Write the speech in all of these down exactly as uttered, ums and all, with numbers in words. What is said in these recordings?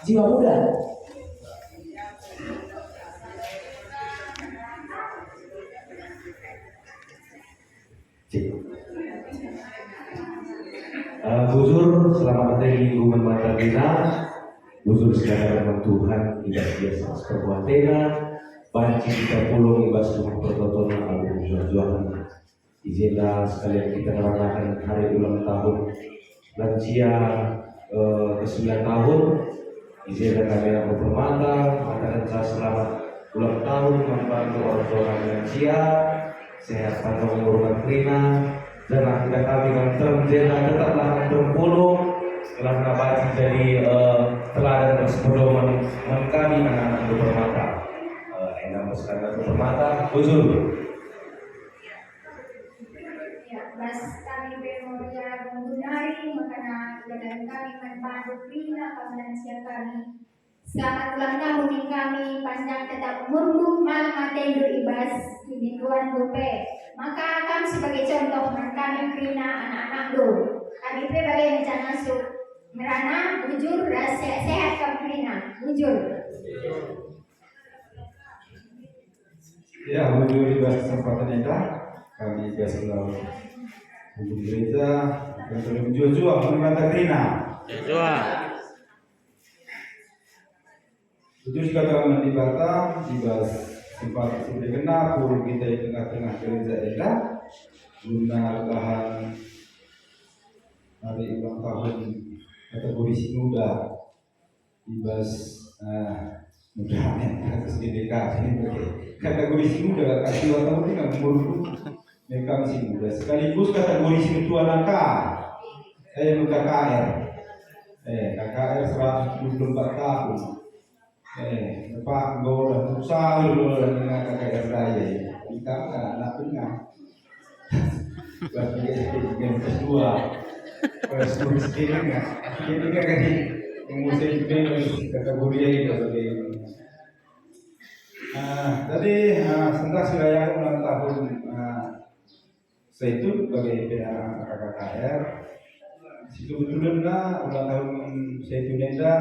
Jiwa muda. Eh, bujur, selamat ate minggu man banta kerina. Bujur, si kata firman Tuhan, i bas biasa perbuatena, banci kita pulung i bas rumah pertoton alu juah-juahen. I jenda sekalian kita ngerayaken hari ulang tahun lansia, eh, kesembilan tahun. I jenda kami alu permata, ngatakenca selamat ulang tahun man bandu orang tua kami lansia, sehat panjang umur man kerina, janah idah kami ngenterem jenda tetaplah ngenterem pulung, gelah banci jadi, eh, teladan ras pedoman man kami anak-anakndu permata. Eh, enda me sekalian permata, bujur. Ya, bas kami pe Moria Gunggundari, makana idalan kami man bandu kerina kam lansia kami. Selamat ulang tahun ning kami, panjang tetap umurndu, malem atendu i bas kinituanndu pe. Maka kam sebagai contoh man kami kerina anak-anakndu. Kami pe bage ngenca ngasup merana, bujur, ras sehat-sehat kam kerina. Bujur. Ya, bujur, i bas kesempatan enda kami biasa selalu di gereja, dan selalu juah-juah man banta kerina. Juah. Bujur si kata man Dibata, i bas kesempatan si kena pulung kita i tengah-tengah gereja enda, guna bahan hari ulang tahun kategori si muda. I bas, eh, mudah nih, kasus G B K ini bagi kategori si muda, kasih dua tahun ini kan umur mereka masih muda. Sekaligus kategori si tua naka, eh, K K R. Eh, K K R seratus dua puluh empat tahun. Eh, Pak, enggo udah tuk sahur lo dengan K K R saya. Kita kan anak tengah. Berarti dia jadi yang kedua. Terus terus ini kan. Ini kan tadi menguasai juga kategori itu sebagai. Ah, tadi, ah, sebentar saya ulang tahun, ah, Zaitun bagi P A K K R. Si kebetulanna ulang tahun Zaitun enda,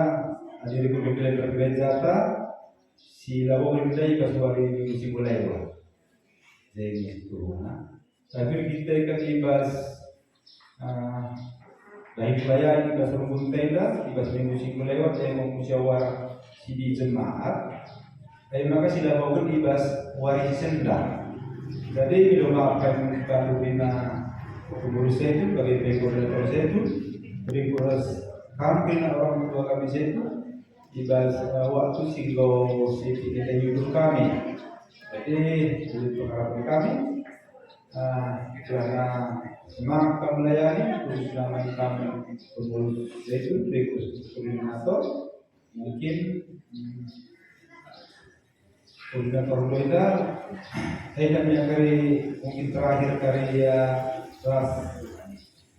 adi rikut kalender gereja ta, si labo enda i bas wari minggu si mulai wa. Jadi, turunna. Tapi kita ikan i bas, ah, dahin pelayanan i bas runggun tenda, i bas minggu si lewat, saya mau musyawarah si di jemaat. Tapi maka si lapaken i bas wari si sendah. Jadi, bila maafkan kami bina pengurus saya itu, bagi koordinator saya itu, beri kurus kami bina orang tua kami saya itu, i bas, eh, waktu si enggo si tidak nyuruh kami. Jadi, itu pengharapan kami. Ah, karena semangat kami melayani, khususnya kami pengurus itu, berikut koordinator, mungkin, hmm, koordinator Doida, saya dan yang kali mungkin terakhir kali ya, ras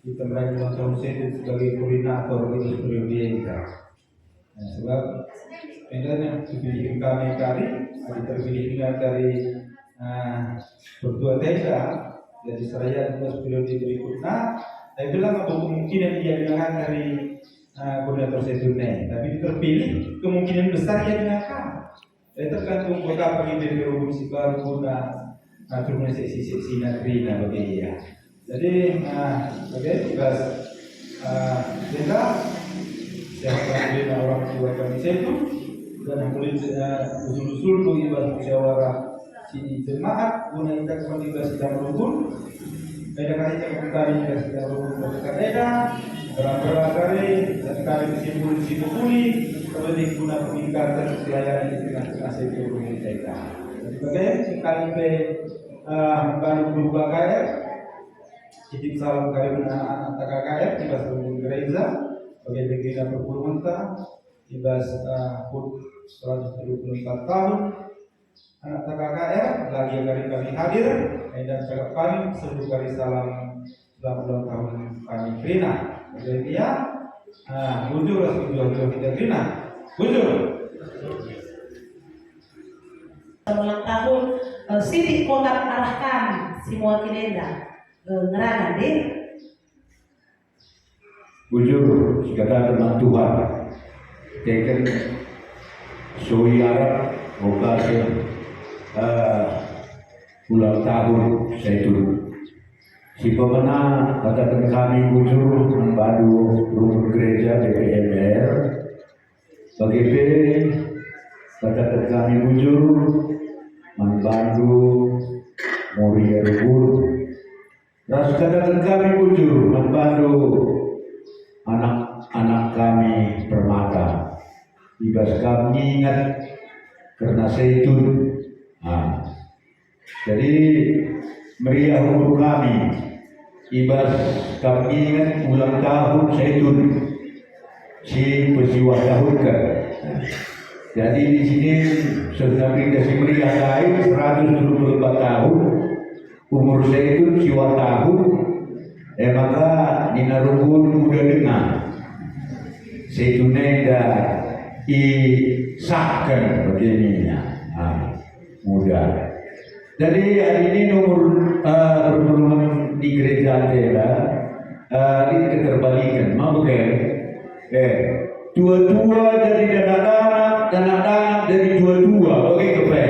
kita merayakan ulang tahun saya sebagai koordinator itu periode kita. Nah, sebab enda yang terpilih kami kali, ada terpilih dengan dari, ah, pertua tenda, jadi seraya juga periode berikutnya. Tapi bilang apa kemungkinan dia dengan dari, ah, koordinator saya tunai, tapi terpilih kemungkinan besar dia dengan kami. Eh, tergantung kota pagi D P R si baru guna atur seksi-seksi negeri dan bagi ia. Jadi, eh, bagi tugas, eh, kita siapa bina orang tua kami itu dan mulai, eh, usul-usul bagi bahas musyawarah sini jemaat guna kita kembali ke sidang rukun. Eda kali cakap tadi, kasih tahu pemerintah eda, berapa kali, dan kali kesimpul-kesimpul pulih, terlebih guna peningkatan pelayanan di tengah-tengah sektor pemerintah eda. Jadi, bagaimana sekali pe, eh, Bani Guru K K R, titip salam kami anak-anak K K R, di bas runggun gereja, bagi pimpinan perpulungen ta, di bas, eh, hut seratus tujuh puluh empat tahun, Anak T K K R, lagi kari kami hadir, enda cakap kami, selalu kari salam, selamat ulang tahun kami kerina. Jadi ya, ah, bujur ras bujur kita kerina. Bujur. Ulang tahun, eh, siti kontak arah kami, semua kinenda, eh, ngerana deh. Bujur, si kata firman Tuhan. Keken soi arah okasi, eh, ulang tahun Saitun. Si pemena kataken kami bujur man bandu rukun gereja B P M R, bage pe kataken kami bujur man bandu Moria Rukun. Ras kataken kami bujur man bandu, anak-anak kami permata, i bas kam nginget kerna Saitun. Ah. Jadi, meriah ukur kami i bas kam nginget ulang tahun Saitun si pesiwah tahunken. Jadi, di sini sudah kita si meriah kai seratus dua puluh empat tahun, umur Saitun siwah tahun, e maka nina rukun muda denga. Saitun enda isahken bage nina, ah, muda. Jadi, hari ini nomor, eh, pertolongan di gereja enda, eh, ini keterbalikan. Mau bage? Eh, tua-tua jadi danak-danak, danak-danak jadi tua-tua, bage kepe.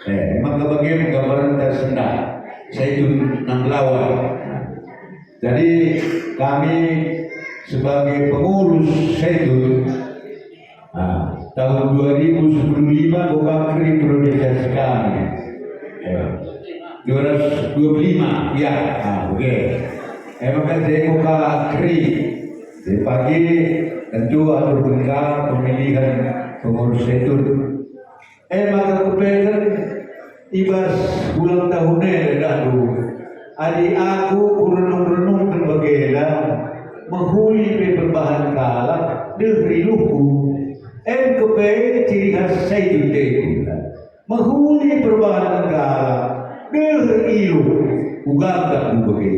Eh, maka bage menggambarkan sendah Saitun Nanggelawan. Jadi, kami sebagai pengurus Saitun, ah, tahun dua ribu sepuluh lima buka kering organisasi kami. Eh, dua ratus dua puluh lima, ya, ah, oke. Eh, maka saya buka kering. Jadi pagi tentu atur bengkar pemilihan pengurus Saitun. E maka kupeken i bas ulang tahun enda, dahndu, adi aku kurenung-renungken bagenda, mehuli pe perbahan kalak deher iluhku. Em kepe ciri khas Saitun teku, mehuli perbahan kalak deher iluh, uga kap bage.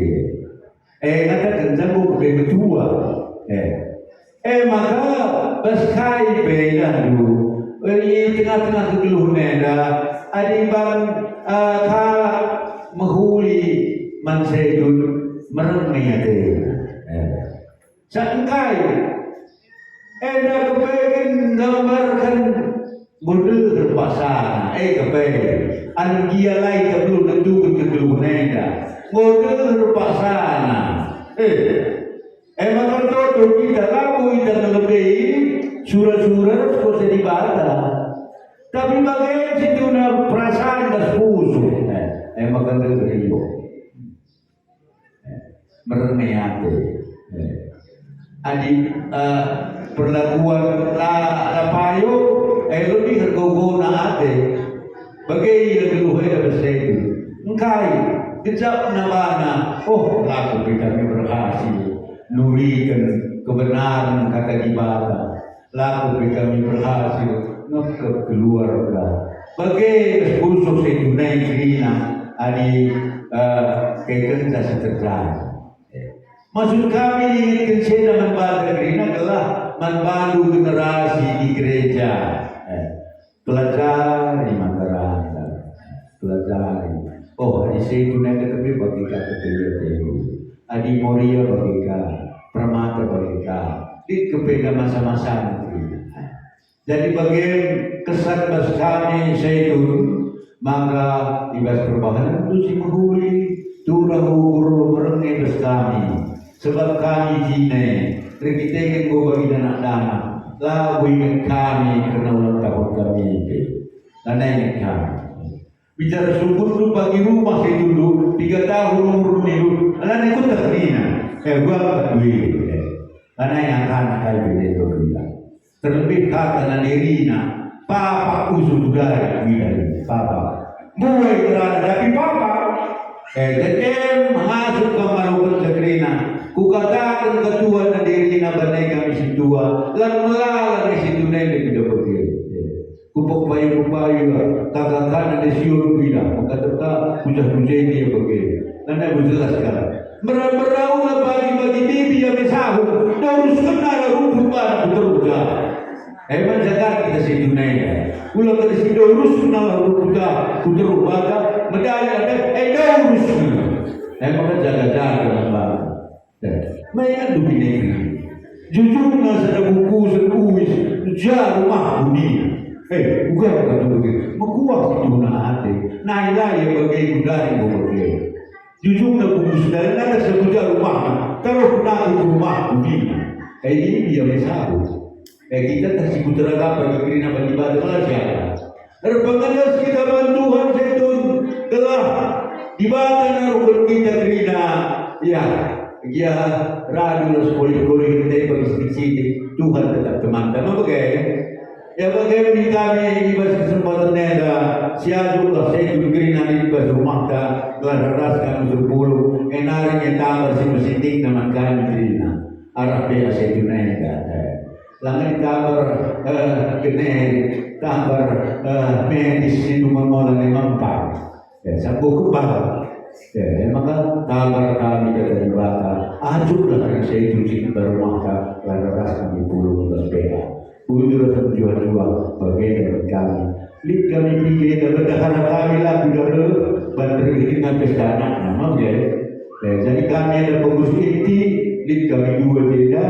E, ngatakenca enggo kepe metua. E. E maka, bas kai pe idahndu, e, i tengah-tengah kegeluhen enda, adi mban, e, kalak mehuli man Saitun, mereng me atena. E. Sa engkai? Enda kepe kin nggambarken enggo deher paksana, e kepe. Adi gia la ita beluh nentuken kegeluhen enda, enggo deher paksana. E, e maka ertoto kita, labo ita ngelebei sura-sura ras kuasa Dibata. Tapi bage situhuna perasaan ras pusuh. E, e maka ndeher ia. Mereng me ate. Adi, eh, perlakuan la, la payo, eh, lebih ergogona ate. Bage ia geluh enda bas Saitun. Engkai, gejapna bana, oh, lako pe kami berhasil nuriken kebenaran Kata Dibata. Lako pe kami berhasil ngekep keluarga. Bage ras pusuh Saitun nai kerina adi, eh, kekenca si terjadi. Maksud kami ningetken si enda man banta kerina gelah man bandu generasi di gereja. Eh, pelajari man banta. Pelajari. Oh, adi Saitun enda kepe bage ka kepe ia tehu. Adi Moria bage ka, Permata bage ka. Lit kepe enda masa-masana kerina. Jadi bage kesan bas kami Saitun, maka i bas perbahanenndu si mehuli, turah ukur merenge bas kami. Sebab kami jine, erkiteken enggo bagi danak-danak, labo inget kami kerna ulang tahun kami pe. Lanai inget kami. Bicara sungkutndu pagi rumah Saitunndu, piga tahun umurndu nindu, lanai kueteh kerina. Eh, gua angkat duit. Lanai ngangkana kai pe deba kerina. Terlebih kata nanderina, papak usung budaya, wida, papak. Mbue ngerana, tapi papak. Eh, jadi em ngasup kam manuken kerina. Kukataken ketua nanderina bane kami sintua, lan melala nai Saitun enda bage. Kupok payu-payu, kaka kanan de siur kuidah, maka tepta kujah-kujah dia bage. Nanda ku jelas kan. Merau-merau la bagi-bagi bibi ame sahur, dorus kena la rumput bana ku teruk jah. Emang jaga kita si dunia. Ulang dari si dorus kena la rumput jah, ku teruk bana, medaya ada, eh, dorus kena. Emang kan jaga-jaga lah bana. Eh, maingat dulu ini. Jujurna sada bungkusen uis, ja rumahku nina. Eh, uga kata bage, mekuah situhuna ate, nai la ia bage gundari bage. Jujurna bungkus dari nada sabuja rumahna, taruh nadu ku rumahku nina. Eh, ini dia me sabu. Eh, kita tak sibuk teragap bagi kerina bagi bada malah siapa. Erpengenas kita man Tuhan Saitun, gelah Dibata naruhken kita kerina. Ya, gia radu ras kolih-kolih ndai bagi sitik-sitik, Tuhan tetap temanta. Ma bage? Ya bage min kami i bas kesempatan enda, siajuklah Saitun kerina i bas rumahta, gelah ras kami serpuluh, e nari nge tambar si mesitikna man kami kerina. Arah pe Saitun enda, eh. Langen tambar, eh, generi, tambar, eh, medis si nungun mola ni mempan. Ya, sabu kebal. Ya, ya, maka tambar kami kata Dibata, ajuklah kerina Saitun si rumahta, gelah ras kami puluh bas pea. Bujur ras mejuah-juah, bagenda min kami. Lit kami piga enda bendahara kami la ku dare, ban rebih denga pesta anakna, mam ya. Eh, jadi kami enda pengurus inti, lit kami dua jenda,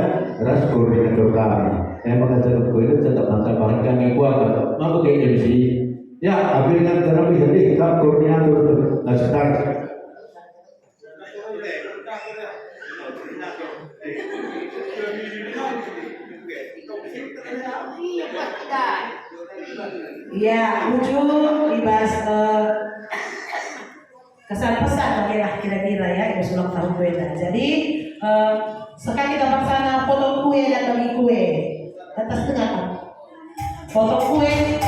ras koordinator kami. Eh, maka tetap kuda, tetap mantap bahan kami kuat. Maka ke M C. Ya, ambil dengan terlebih lebih kam koordinator tu. Nah, sekarang. Ya, ujung ibas eh, kesan-pesan bagilah kira-kira ya, ibas ulang tahun ku enda. Jadi eh, sekali kita paksana potong kue dan bagi kue. Atas tengah. Potong kue,